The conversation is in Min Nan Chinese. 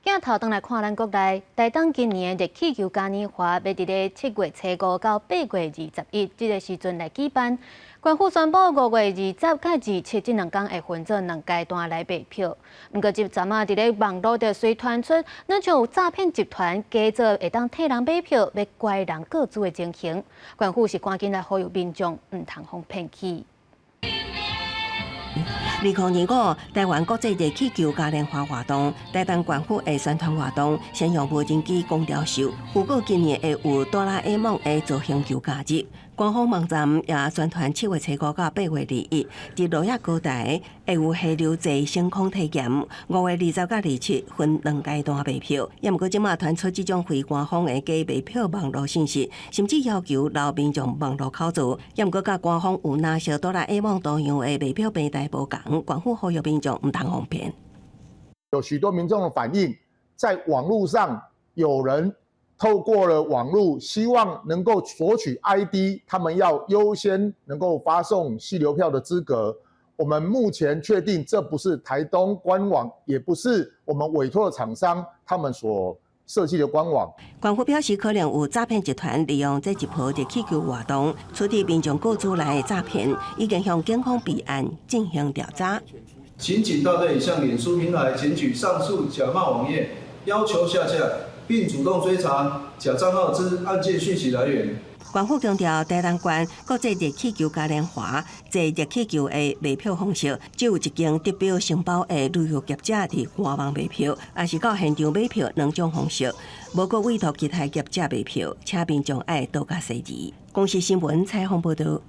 鏡頭轉來看咱國內，台東今年的熱氣球嘉年華欲佇咧7月初五到8月21這个時陣來舉辦。縣府宣布5月20佮27這兩工會分做兩階段來賣票。毋過這陣仔佇咧網路就隨傳出，親像有詐騙集團假做會當替人買票，欲拐人個資的情形。縣府是趕緊來呼籲民眾毋通予騙去。2025台灣國際熱氣球嘉年華活動，台東縣府的宣傳活動，先用無人機公調秀，預告今年會有哆啦 A 夢的造型球加入。官方網站也宣傳7月初五到8月21，佇鹿野高台會有溪流坐星空體驗。5月20佮27分兩階段賣票，也毋過這馬傳出這種非官方的假賣票網路信息，甚至要求留民眾網路口座。也毋過佮官方有藍色哆啦 A 夢圖樣的賣票平台無仝，縣府呼籲民眾毋通予騙。有許多民眾的反映，在網路上有人透過了網路，希望能夠索取 ID，他們要優先能夠發送繫留票的資格。我們目前確定這不是台東官網，也不是我們委託的廠商他們所設計的官網。縣府表示，可能有詐騙集團利用這一波熱氣球活動，處理民眾個資來的詐騙，已經向警方備案進行調查。刑警大隊已向臉書平台檢舉上述假冒網頁，要求下架，並主動追查假帳號之案件訊息來源。縣府強調，台東縣國際熱氣球嘉年華坐熱氣球的賣票方式，只有一間得標承包的旅遊業者佇官網賣票，抑是到現場買票兩種方式，無閣委託其他業者賣票，請民眾愛多加細膩。公視新聞採訪報導。